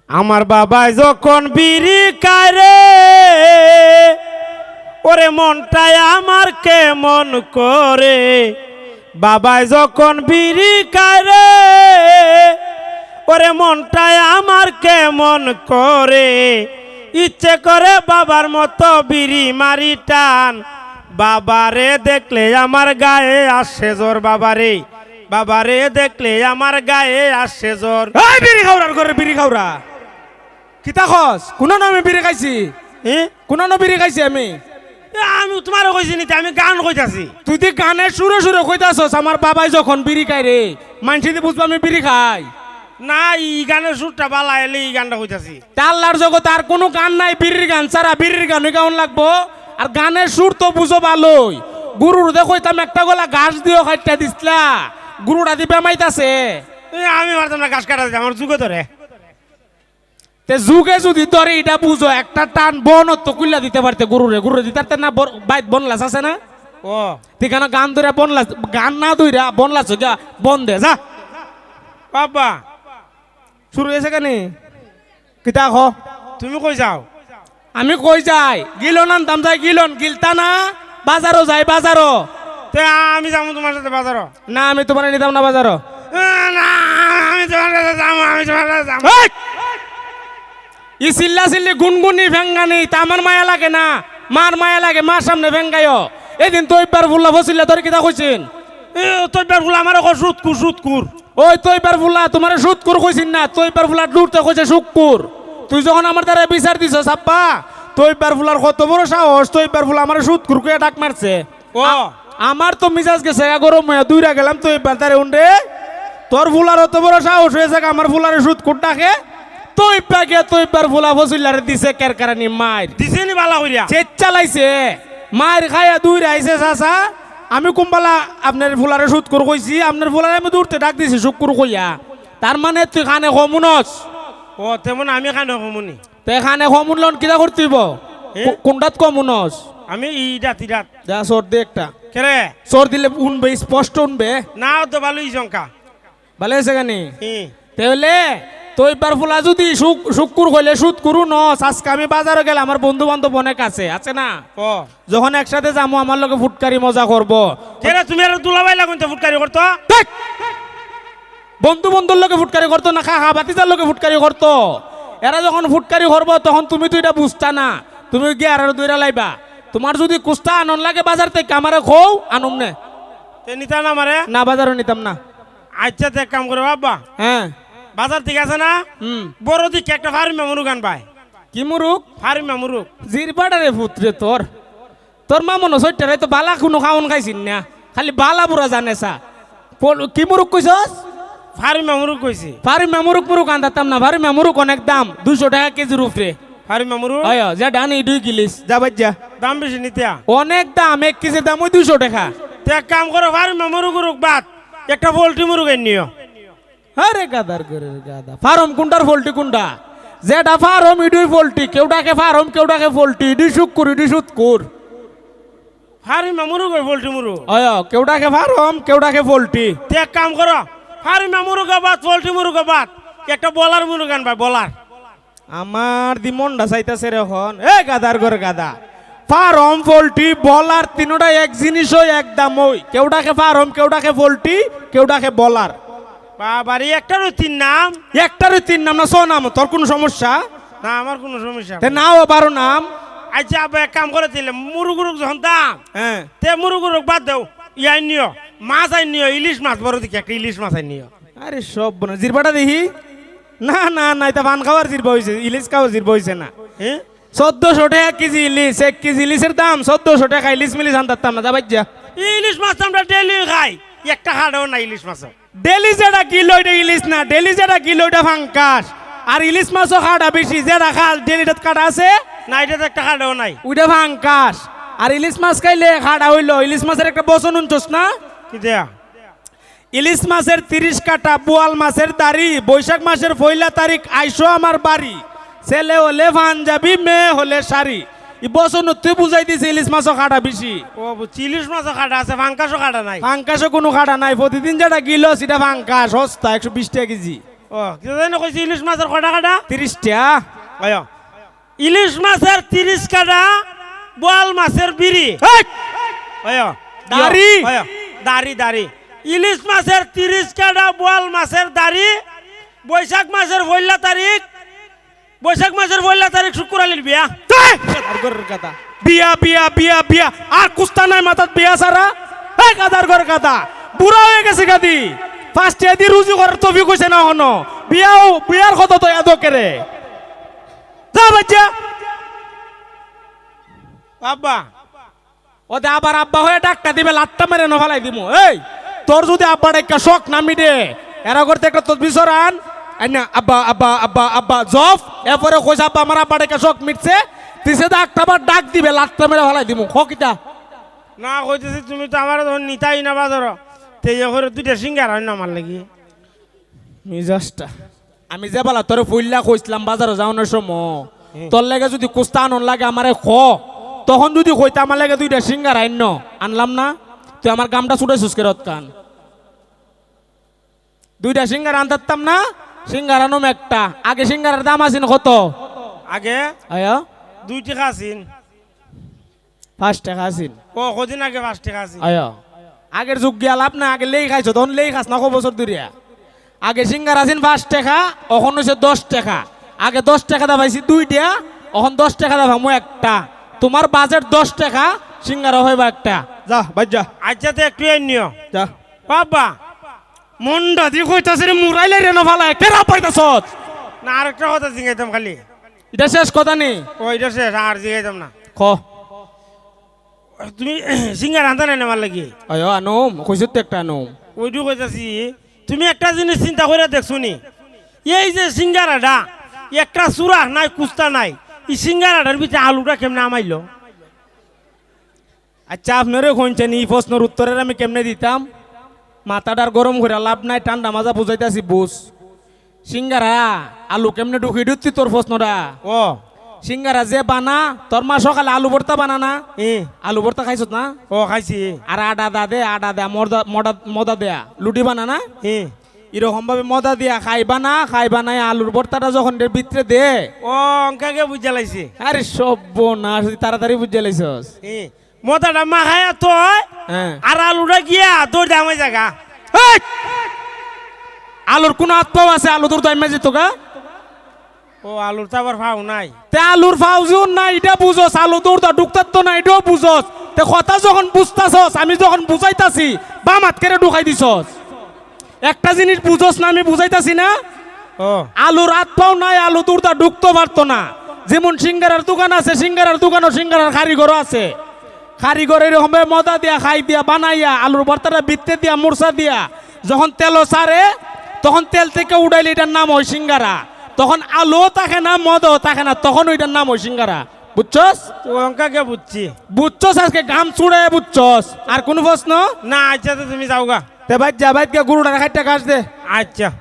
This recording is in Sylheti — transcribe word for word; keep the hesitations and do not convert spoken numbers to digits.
আমার বাবায় যখন বিড়ি খায় রে, ওরে মনটায় আমার কেমন করে। বাবায় যখন বিড়ি খায় রে, ওরে মনটায় আমার কেমন করে। ইচ্ছে করে বাবার মতো বিড়ি মারি টান। বাবারে দেখলে আমার গায়ে আসে জ্বর, বাবারে, বাবারে দেখলে আমার গায়ে আসে জ্বর। এই বিড়ি খাওরার ঘরে বিড়ি খাওরা। কিতা কস? কুনানো আমি বিড়ি খাইছি? হে? কুনানো বিড়ি খাইছি আমি? এ, আমি তুমারে কইছি নি তে, আমি গান কইতাছি। তুই দি গানের সুরে সুরে কইতাছস, আমার বাবায় যখন বিড়ি খায় রে, মানষে দি বুঝবো আমি বিড়ি খাই। না, ই গানের সুরটা বালা, এলে ই গানটা কইতাছি। তে আল্লার জগতে আর কুনু গান নাই বিড়ির গান ছাড়া, বিড়ির গানউ গাওন লাগবো। আর গানের সুর তো বুঝো ভালোই। গরুরে কইতাম একটা গলা ঘাস দিও কাইট্টা দিছলা, গরুটা দি বেমাইতাছে। এ, আমি পারতাম না ঘাস কাটা দিতে, আমার যুগে ধরে। তে যুগে যুদি ধরে ইটা বুঝো, একটা টান বনত্ত কুল্লা দিতে পারতে গরুরে, গরুরে দিতে পারতে না, বর-, বাইত বনলাস আছে না? ও। তে কেনে গান ধইরা বনলাস, গান না ধইরা বনলাস গিয়া বন দে, যা। বাবা। শুরু অইছে কেনে? কিতা ক? তুমি কই যাও? আমি কই যাই? গিলন আনতাম যাই, গিলন, গিলতা না? বাজারো যাই, বাজারো। তে আমি যামু তুমার সাথে বাজারো। না, আমি তুমারে নিতাম না বাজারো। এ, না, আমি তুমার সাথে যামু, আমি তুমার সাথে যামু। এই! ই চিল্লা চিল্লি গুনগুনি ফেঙ্গানি, তা আমার মায়া লাগে না। মার মায়া লাগে, মার সামনে ফেঙ্গাইও। এদিন তৈবার ফুল্লা ফসিল্লা তোরে কিতা কইছিন? এ, তৈবার ফুল্লা আমারে কয় সুৎকুর, সুৎকুর। ওই তৈবার ফুল্লা তুমারে সুৎকুর কইছিন না, তৈবার ফুল্লা দূরতে কইছে শুক্কুর। তুই যখন আমার দ্বারা বিচার দিছস আব্বা, তৈবার ফুল্লার কত বড় সাহস, তৈবার ফুল্লা আমারে সুৎকুর কইয়া ডাক মারছে। ও। আ-, আমার তো মিজাজ গেছে গা গরম অইয়া, দৌড়া গেলাম তৈবার দ্বারে উনরে। তোর ফুল্লার অত বড় সাহস অইছে গা, আমার ফুল্লারে সুৎকুর ডাকে। তৈবা গিয়া তৈবার ফুল্লা ফসিল্লারে দিছে কেরকেরানি মাইর। দিছে নি বালা করিয়া? চেত চালাইছে। মাইর খাইয়া দৌড়া আইছে চাচা। আমি কুম্বালা আপনার ফুল্লারে সুৎকুর কইছি, আপনার ফুল্লারে আমি দূরতে ডাক দিছি শুক্কুর কইয়া। তার মানে তুই কানে কম হুনস। ও, তেমন আমি কানে কম হুনি। তে কানে কম হুনলে অন কিতা করতে অইবো? এ? কো-, কুনটাত কম হুনস? আমি ইডাত, ইডাত। যা, চড় দে একটা। কেরে? চড় দিলে হুনবে, স্পষ্ট হুনবে। না, অত ভালোই শঙ্কা। ভালা অইছে কেনে? হুম। তে অইলে, তৈবার ফুল্লা যুদি শুক-, শুক্কুর কইলে সুৎকুর হুনস, আজকে আমি বাজারো গেলে আমার বন্ধু বান্ধব অনেক আছে, আছে না? ও। যখন একসাথে যামু, আমার লগে ফুটকারি মজা করবো। কেরে তুমি আর দুলাভাই লাগুন তো ফুটকারি করতো? ধ্যাৎ! বন্ধু বন্ধুর লগে ফুটকারি করতো না, কাকা ভাতিজার লগে ফুটকারি করতো। এরা যখন ফুটকারি করবো, তখন তুমি তো ইটা বুঝতা না। তুমি গিয়া এরারে দৌড়া লাইবা। তুমার যুদি কুস্তা আনন লাগে বাজার থাকি, আমারে কও, আনুম নে। তে নিতা না আমারে? না, বাজারো নিতাম না। আচ্ছা, তে এক কাম করো আব্বা। হ্যাঁ। বাজার থাকি আছে না? হুম। বড় দেখি একটা ফার্মা মুরুগ আনবায়। কি মুরুগ? ফার্মা মুরুগ। জিরবাটারে পুতরে তোর। তোর মা মনো ছইট্টারে তো বালা কুনু খাওন খাইছিন না। খালি বালা বুরা জানে সা। পল-, কি মুরুগ কইছস? ফার্মা মুরুগ কইছি। ফার্মা মুরুগ মুরুগ আনতাম না। ফার্মা মুরুগ অনেক দাম। দুইশো টেকা কেজির উপরে। ফার্মা মুরুগ? অয়, অয়, যেডা আনি দুই গিলিস। যা বাইর যা। দাম বেশি নিতা? অনেক দাম, এক কেজির দাম ওই দুইশো টেকা। তে এক কাম করো, ফার্মা মুরুগ উরুগ বাদ, একটা পোল্ট্রি মুরুগ আইন নিও। আরে গাধার ঘরের গাধা, ফার্ম কুনটার পোল্ট্রি কুনটা? যেডা ফার্ম ইডুই পোল্ট্রি, কেউ ডাকে ফার্ম, কেউ ডাকে পোল্ট্রি, ইডুই শুক্কুর, ইডুই সুৎকুর। ফার্মা মুরুগ অয় পোল্ট্রি মুরুগ। অয়, কেউ ডাকে ফার্ম, কেউ ডাকে পোল্ট্রি। তে এক কাম করো, ফার্মা মুরুগ বাদ, পোল্ট্রি মুরুগ বাদ, একটা বলার মুরুগ আনবায়, বলার। আমার দি মনটা চাইতাছে রে অখন। এ গাধার ঘর গাধা। ফার্ম, পোল্ট্রি, বলার তিনোটা এক জিনিস অয়, এক দাম অয়। কেউ ডাকে ফার্ম, কেউ ডাকে পোল্ট্রি, কেউ ডাকে বলার। বাবারে, একটারও তিন নাম? একটারও তিন নাম না, ছ নাম, তোর কুনু সমস্যা? না, আমার কুনু সমস্যা তে নাই। নাও বারো নাম। আচ্ছা, আব্বা, এক কাম করে দিলে, মুরুগ উরুগ যখন দাম, হ্যাঁ। তে মুরুগ উরুগ বাদ দেও, ইয়াইন নিও, মাছ আইন নিও, ইলিশ মাছ বড় দেখি একটা ইলিশ মাছ আইন নিও। আরে সব বনা, জিরবাটা দেখি। না, না, না, ইটা পান খাওয়ার জিরবা অইছে, ইলিশ খাওয়ার জিরবা অইছে না। হ্যাঁ? চোদ্দশো টেকা কেজি ইলিশ, এক কেজি ইলিশের দাম চোদ্দশো টেকা, ইলিশ মিলিশ আনতাম না, যা বাইর যা। ইলিশ মাছ তো আমরা ডেইলি খাই, একটা খাড়াও নাই ইলিশ মাছ। ডেইলি যেটা গিলো ইটা ইলিশ না, ডেইলি যেটা গিলো ইটা ফাঙ্কাস। আর ইলিশ মাছও খাড়া বেশি, যেটা খাল ডেইলি ইটাত কাটা আছে। না, ইটাত একটা খাড়াও নাই। ওইটা ফাঙ্কাস। আর ইলিশ মাছ খাইলে খাড়া অইলো, ইলিশ মাছের একটা বচন হুনছস না? কি দেয়া? ইলিশ মাছের তিরিশ কাটা, বোয়াল মাছের দাড়ি, বৈশাখ মাসের পয়লা তারিখ আইসো আমার বাড়ি। ছেলে হলে পাঞ্জাবি, মেয়ে হলে শাড়ি। ই বচনত্তই বুঝাই দিছে ইলিশ মাছও খাটা বেশি। ও বুঝছি, ইলিশ মাছও খাটা আছে, ফাঙ্কাসও খাটা নাই। ফাঙ্কাসও কুনু খাটা নাই, প্রতিদিন যেটা গিলো সেটা ফাঙ্কাস, সস্তা, একশো বিশ টেকা কেজি। ও, কিতা জানি কইছি, ইলিশ মাছের কটা কাটা? তিরিশটা। অয়। ইলিশ মাছের তিরিশ কাটা, বোয়াল মাছের বিড়ি। এই! অয়। দাড়ি! অয়। দাড়ি, দাড়ি। ইলিশ মাছের তিরিশ কাটা, বোয়াল মাছের দাড়ি। বৈশাখ মাসের পয়লা তারিখ, বৈশাখ মাসের পয়লা তারিখ শুক্কুর আলীর বিয়া। এই! গাধার ঘরের গাধা। বিয়া, বিয়া, বিয়া, বিয়া। আর কুস্তা নাই মাথাত বিয়া ছাড়া? এই গাধার ঘরের গাধা। বুড়া অইগেছে গাধি। ফার্স্টে এদি রুজি করার তৌফিক অইছে না অখনো। বিয়াও, বিয়ার কথা তো এত কেরে। যা বাচ্চা। আব্বা। ওদে আবার আব্বা অইয়া ডাকটা দিবে, লাত্তা মেরে ন ফালাই দিমু। এই, তোর যুদি আব্বা ডাইক্কা শখ না মিটে, এরা করতে একটা তসবি ছড়ান, আইনা আব্বা, আব্বা, আব্বা, আব্বা, জপ, এরপরে কইস, "আব্বা, আমার আব্বা ডাইক্কা শখ মিটছে", তিসে দা একটা বার ডাক দিবে, লাত্তা মেরে ফালাই দিমু। খ কিতা? না, কইতেছি, তুমি তো আমার তখন নিতাই না বাজারো, তে ইয়ে করে দুইটা সিঙ্গারা আইন না আমার লাগি। মিজাজটা। আমি যে বালা তোরে ফুইল্লা কইছলাম বাজারো যাওনের সময়, হুম। তোর লাগি যুদি কুস্তা আনন লাগে আমারে ক, তখন যুদি কইতা আমার লাগি দুইটা সিঙ্গারা আইন, আনলাম না, তুই আমার গামটা ছুটাইছস কেরত কান। দুইটা সিঙ্গারা আনতাম না, সিঙ্গারা আনম একটা। আগে সিঙ্গারার দাম আছিল কত? আগে আয়া? দুই টেকা আছিল। পাঁচ টেকা আছিল। ও, কদিন আগে পাঁচ টেকা আছিল। আয়া। আগের যুগ গিয়া লাভ না, আগে লেই খাইছো, তখন লেই খাস না, কত বছর ধরিয়া। আগে সিঙ্গারা আছিল পাঁচ টেকা, অখন অইছে দশ টেকা। আগে দশ টেকা দা পাইছি দুইটা, অখন দশ টেকা দা পামু একটা। তোমার বাজেট দশ টেকা, সিঙ্গারা অইবা একটা। যা, বাইর যা। আচ্ছা, তে একটু এ নিও। যা। বাবা, মন্ডা দি কইতাছে রে, মুরাইলে রে না ফালায়, কেরা পাইতাছত? না, আরেকটা কথা জিগাইতাম খালি। ইটা শেষ কথা নি? ও, ইটা শেষ, আর জিগাইতাম না। ক। তুমি সিঙ্গারা আনতা না আমার লাগি? অয়, আনুম, কইছত তো একটা আনুম। ওইটু কইতাছি, তুমি একটা জিনিস চিন্তা কইরা দেখছো নি? এই যে সিঙ্গারাটা, একটা সুরাখ নাই, কুস্তা নাই, ই সিঙ্গারাটার ভিতরে আলুটা কেমনে হামাইলো? আচ্ছা, আপনারে কইনছেন, ই প্রশ্নর উত্তর আমি কেমনে দিতাম? মাথাটা আর গরম কইরা লাভ নাই, ঠান্ডা মাজা বুঝাইতাছি, বুঝ। সিঙ্গারা, আলু কেমনে ঢুকি ঢুকতি তোর প্রশ্নটা? ও। সিঙ্গারা যে বানা, তোর মা সকালে আলু ভর্তা বানা না? ই। আলু ভর্তা খাইছত না? ও, খাইছি। আর আডা দা দে, আডা দে, মর্দা-, মডা-, মদা দেয়া, লুডি বানা না? ই। এরকম ভাবে মদা দিয়া খাইবা না, খাইবা না, আলুর ভর্তাটা যখন এর ভিতরে দে। ও, অঙ্কাকে বুঝা লাইছি। আরে সর্বনাশ, তুই তাড়াতাড়ি বুঝা লাইছস। ই। মদাটা মাখাইয়া তো হয়, হ্যাঁ। আর আলুটা গিয়া দৌড় দামাই জায়গা। এই! আলুর কোন হাত পাও আছে, আলু দৌড় দামাই যেত গা? ও, আলুর তো আবার ফাও নাই। তে আলুর ফাও যেও না, ইটা বুঝস, আলু দৌড় দা ঢুকতার তো না, ইটাও বুঝস। তে কথা যখন বুঝতাছস, আমি যখন বুঝাইতাছি, বাম হাত কেরে ঢুকাই দিছস। একটা জিনিস বুঝস না, আমি বুঝাইতাছি না? ও। আলুর হাত পাও নাই, আলু দৌড় দা ঢুকতো পারতো না। যেমন সিঙ্গারার দোকান আছে, সিঙ্গারার দোকানও সিঙ্গারার কারিগরও আছে। কারিগর এরকম ভাবে মদা দিয়া, খাই দিয়া, বানাইয়া, আলুর ভর্তাটা ভিতরে দিয়া, মুরসা দিয়া, যখন তেলও ছাড়ে, তখন তেল থেকে উঠাইলে ইটার নাম হয় সিঙ্গারা। তখন আলুও থাকে না, মদাও থাকে না, তখন ওইটার নাম হয় সিঙ্গারা। বুঝছস? ও অঙ্কাকে বুঝছি। বুঝছস, আজকে গাম ছুড়ে বুঝছস। আর কোন প্রশ্ন? না, আচ্ছা, তো তুমি যাও গা। তে বাইর যা, বাইর গিয়া গরুটারে খাইট্টা ঘাস দে। আচ্ছা।